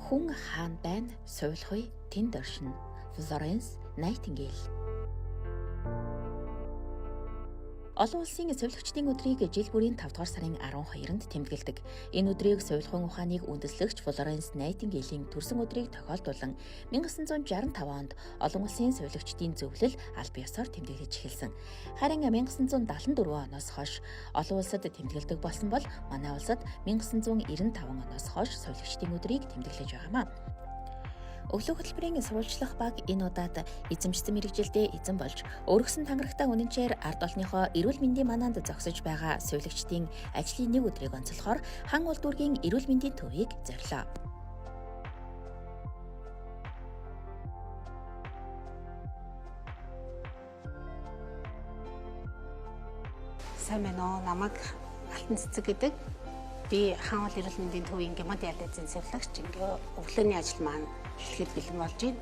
Хүн хаана байна? Сувилах тэнд оршино. Флоренс Найтингейл. Олон улсын сувилагчдын өдрийг жил бүрийн 5 дугаар сарын 12-нд тэмдэглэдэг. Энэ өдрийг сувилахын ухааныг үндэслэгч Флоренс Найтингейлийн төрсөн өдрийг тохиолдуулан 1965 онд олон улсын сувилагчдын зөвлөл аль биесоор тэмдэглэж эхэлсэн. Харин 1974 оноос хойш олон улсад тэмдэглэдэг болсон бол манай улсад 1995 оноос хойш сувилагчдын өдрийг тэмдэглэж байгаамаа. Өглөө хөтөлбөрийн сурвалжлах баг энэ удаад эзэмшсэн мэргэжилдээ эзэн болж өргөсөн тангарагтай үнэнчээр ард олныхоо эрүүл мэндийн манаанд зогсож байгаа сувилагчдын ажлын нэг өдрийг онцлохоор хан улдүүргийн эрүүл мэндийн төвийг зорилоо. Сайн байна уу? Намайг Алтан Цэцэг гэдэг. Би Хаан уул эрүүл мэндийн төвийн гемодиализын сувилагч. Ингээ өглөөний ажил маань эхлэхэд бэлэн болж байна.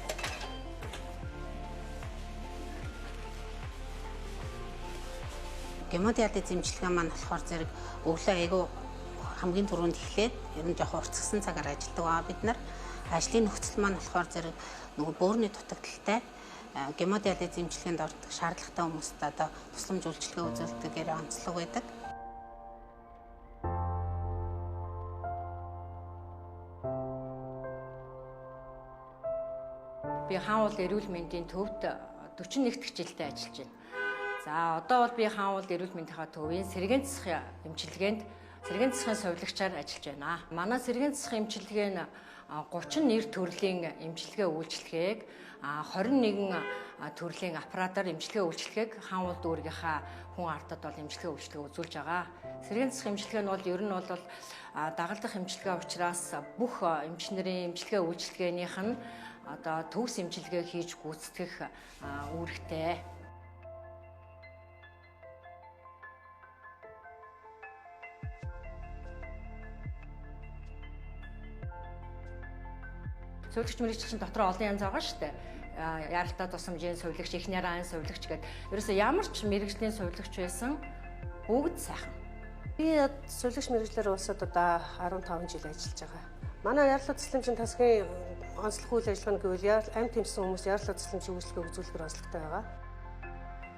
Гемодиализ эмчилгээ маань болохоор зэрэг өглөө айгүй хамгийн түрүүнд эхлээд ер нь жоохон уртгсан цагаар ажилладаг байгаа бид нар. Ажлын нөхцөл маань болохоор зэрэг нөгөө бөөрийн дутагдaltaй гемодиализ эмчилгээнд ордог шаардлагатай хүмүүст одоо тусламж үйлчилгээ үзүүлдэгээр онцлог байдаг. Би Хаан уул эрүүл мэндийн төвд 41 дахь жилдээ ажиллаж байна. За одоо бол би Хаан уул эрүүл мэндийнхаа төвийн сэргээн засах эмчилгээнд сэргээн засахын сувилагчаар ажиллаж байна. Манай сэргээн засах эмчилгээ нь 31 төрлийн эмчилгээ үйлчилгээг 21 төрлийн аппаратаар эмчилгээ үйлчилгээг Хаан уул дүүргийнхаа хүн ардад бол эмчилгээ үйлчилгээ үзүүлж байгаа. Сэргээн засах эмчилгээ нь бол ер нь бол дагалдах эмчилгээ учраас бүх эмч нарын эмчилгээ үйлчилгээнийх нь одоо төгс эмчилгээ хийж гүйцэтгэх үүрэгтэй. Сувилагч мэргэжлийн дотор олон янз байгаа шүү дээ. Яралтай тусламжийн сувилагч, их нарайн сувилагч гэдэг. Ерөөсөө ямар ч мэргэжлийн сувилагч байсан бүгд сайхан. Би сувилагч мэргэжлээр улсад одоо 15 жил ажиллаж байгаа. Манай ярлал тусламжийн тасгийн онцлог үйл ажиллагаа нь гэвэл амь тэмсэн хүмүүс ярлал тусламжийн үйлчилгээ үзүүлэхээр онцлогтой байгаа.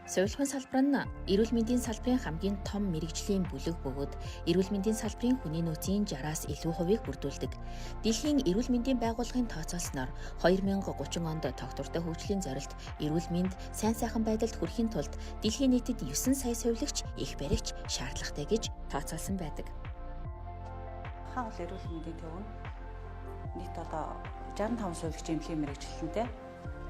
Сувилахын салбар нь эрүүл мэндийн салбарын хамгийн том мэргэжлийн бүлэг бөгөөд эрүүл мэндийн салбарын хүний нөөцийн 60-аас илүү хувийг бүрдүүлдэг. Дэлхийн эрүүл мэндийн байгууллагын тооцоолсноор 2030 онд тогтвортой хөгжлийн зорилт эрүүл мэнд сайн сайхан байдалд хүрэхийн тулд дэлхийн нийтэд 9 сая сувилагч их баригч шаардлагатай гэж тооцоолсон байдаг. Хаан уул эрүүл мэндийн төв нь нийт одоо 65 сувилагч эмнэлгийн мэргэжилтэнтэй.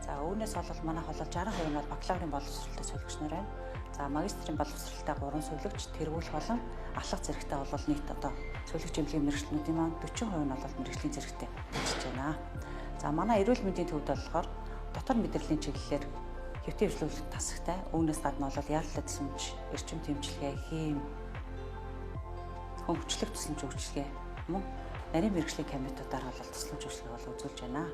За үүнээс бол манайх бол 60% нь бол бакалаврын боловсролтой сувилагч нар байна. За магистрийн боловсролтой 3 сувилагч, тэргүүлэх болон алхах зэрэгтэй бол нийт одоо сувилагч эмнэлгийн мэргэжилтнүүдийн маань 40% нь бол мэргэжлийн зэрэгтэй ажиллаж байна. За манай эрүүл мэндийн төвд болохоор дотор мэдрэлийн чиглэлээр хэвтэн эвшлүүлэх тасагтай. Үүнээс гадна бол яарлал тусламж, эрчим тэмцэлгээ, хийм, хөнгөвчлөх тусламж үйлчилгээ мөн нарийн мэргэжлийн комитетаар бол тусламж үйлчилгээ бол үзүүлж байна.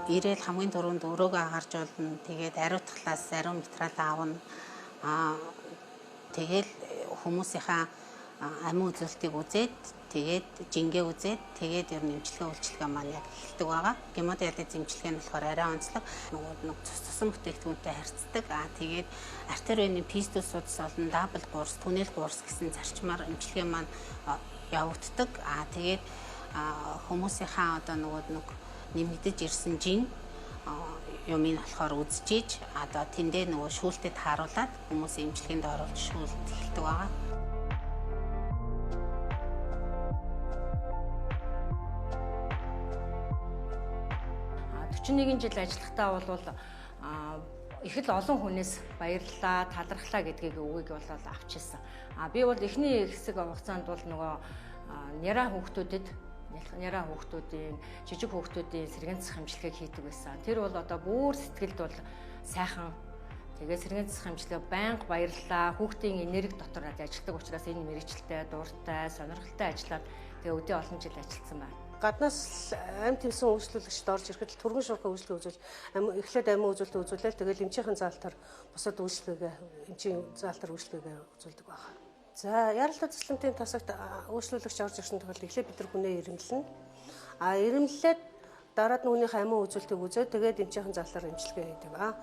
Ирээл хамгийн түрүүнд өрөөгөө гарч болно. Тэгээд ариутгалаас ариун материал аавна. Тэгэл хүмүүсийнхаа амин үзүүлэлтийг үзээд, тэгээд жингээ үзээд, тэгээд ер нь эмчилгээ үйлчилгээ маань яг эхэлдэг байгаа. Гемодиализ эмчилгээ нь болохоор арай онцлог. Нөгөө нэг цус цусан бүтээгдэхүүнтэй харьцдаг. Тэгээд артерийн пистул судас болон дабл гурс, түнэл гурс гэсэн зарчмаар эмчилгээ маань явагддаг. Тэгээд хүмүүсийнхаа одоо нөгөө нэг нэмэгдэж ирсэн жин юмыг болохоор үзчихийж одоо тэндээ нөгөө шүүлтэд тааруулаад хүмүүсийн эмчилгээнд оруулж шүүлт эхэлдэг байгаа. А 41 жил ажиллахдаа бол их л олон хүнээс баярлалаа, талархлаа гэдгийг үгийг бол авч ирсэн. Би бол эхний хэсэг хугацаанд бол нөгөө няраа хүүхдүүдэд няраа хүүхдүүдийн, жижиг хүүхдүүдийн сэргээн засах эмчилгээг хийдэг байсан. Тэр бол одоо бүр сэтгэлд бол сайхан. Тэгээд сэргээн засах эмчилгээ байнга баярлалаа. Хүүхдийн энерги дотор ажилладаг учраас энэ мэргэжилтэй, дуртай, сонирхолтой ажиллаад тэгээ өдөө олон жил ажилласан байна. Гаднаас амь тэмсэн үйлчлүүлэгчд орж ирэхэд түргэн шуурхай үйлчлэгээ үзүүл эхлээд амин үзүүлэлт үзүүлээл тэгэл эмчийнхэн заалтаар бусад үйлчлэгээ эмчийн заалтаар үйлчлэгээ үзүүлдэг байна. За яралтай тусламжийн тасагт үйлчлүүлэгч орж ирсэн тохиолдолд эхлээд бид нар хүнээ ирэмлэнэ. А ирэмлээд дараад нүгнийхээ амин үзүүлэлтийг үзээд тэгээд эмчийнхэн заалтаар эмчилгээ хийдэг ба.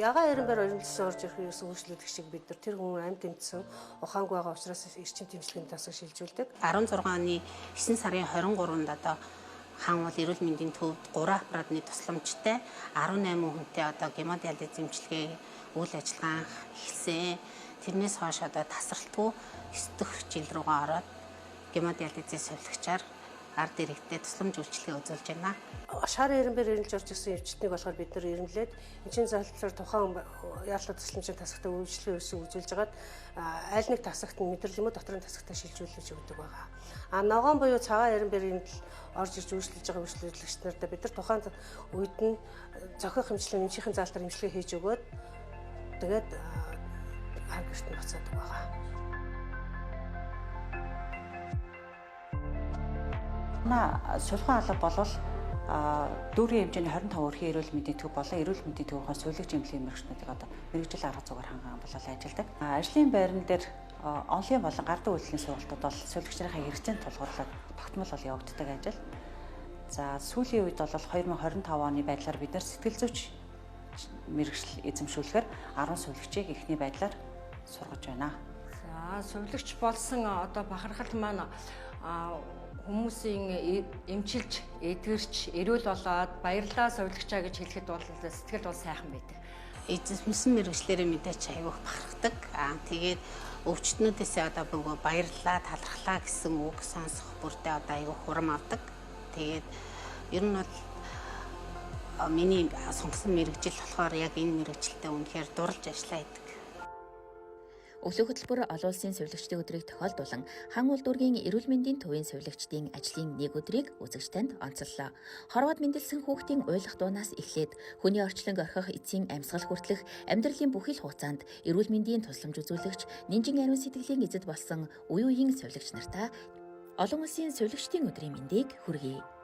Ягаан эренбэр орилсон орж ирэх ерөөсөн үйлчлүүлэгчийг бид нар тэр хүн амьд тэмцсэн ухаангүй байгаа учраас эрчим тэмцлэгийн тасаг шилжүүлдэг. 16 оны 9 сарын 23-нд одоо хаан уул эрүүл мэндийн төвд 3 аппаратны тусламжтай 18 хүнтэй одоо гемодиализ эмчилгээ үйл ажиллагаа эхэлсэн. Тэрнээс хойш одоо тасралтгүй 9 дэх жил рүүгээ ороод гемодиализийн сувилагчаар ард иргэдэд тусламж үйлчилгээ үзүүлж байна. Шар эренбэр эрэлж орж ирсэн өвчтнийг болохоор бид нар ирэмлээд эмчийн заалтлаар тухайн яалаа тусламжийн тасагтай үйлчилгээ ерөөсөө үзүүлж хагаад аль нэг тасагт нь мэдрэл юм уу дотрын тасагтаа шилжүүлж өгдөг байгаа. А ногоон буюу цагаан эренбэр эрэл орж ирж үйлчилж байгаа үйлчлүүлэгч нартаа бид нар тухайн үед нь зохих эмчилгээ эмчийн заалтаар эмчилгээ хийж өгөөд тэгээд хар гэрт нь буцаадаг байгаа. Манай сулхан алба болвол дүүргийн хэмжээний 25 өрхийн эрүүл мэндийн төв болон эрүүл мэндийн төвийн сувилагч эмнэлгийн мэргэжлүүдийг одоо мэргэжил арга зүйгээр хангаан болол ажилладаг. Ажлын байран дээр онлын болон гардаг үйлдлийн сургалтууд бол сувилагч нарын хэрэгцээнд тулгуурлаад тогтмол бол явагддаг ажил. За сүүлийн үед бол 2025 оны байдлаар бид нар сэтгэл зүйч мэргэжил эзэмшүүлэхээр 10 сувилагчийг эхний байдлаар сургаж байна. За сувилагч болсон одоо бахархал маань хүмүүсийн эмчилж, эдгэрч, эрүүл болоод баярлалаа сувилагчаа гэж хэлэхэд бол сэтгэл бол сайхан байдаг. Эзэмсэн мэргэжлээрээ мэдээч айгүйх бахархдаг. Аа тэгээд өвчтнүүдээсээ одоо бүгөө баярлалаа, талархлаа гэсэн үг сонсох бүрдээ одоо айгүйх хурам авдаг. Тэгээд ер нь бол миний сонгосон мэргэжил болохоор яг энэ мэргэжилтэд үнэхээр дурлж ажиллаа хийдэг. Өглөө хөтөлбөр олон улсын сувилагчдын өдрийг тохиолдуулан хан уул дүүргийн эрүүл мэндийн төвийн сувилагчдын ажлын нэг өдрийг үзэгч танд онцоллоо. Хорвоод мэндэлсэн хүүхдийн уйлах дуунаас эхлээд хүний орчлонг орхих эцсийн амьсгал хүртэлх амьдралын бүхий л хугацаанд эрүүл мэндийн тусламж үзүүлэгч, нинжин ариун сэтгэлийн эзэд болсон үе үеийн сувилагч нартаа олон улсын сувилагчдын өдрийн мэндийг хүргэе.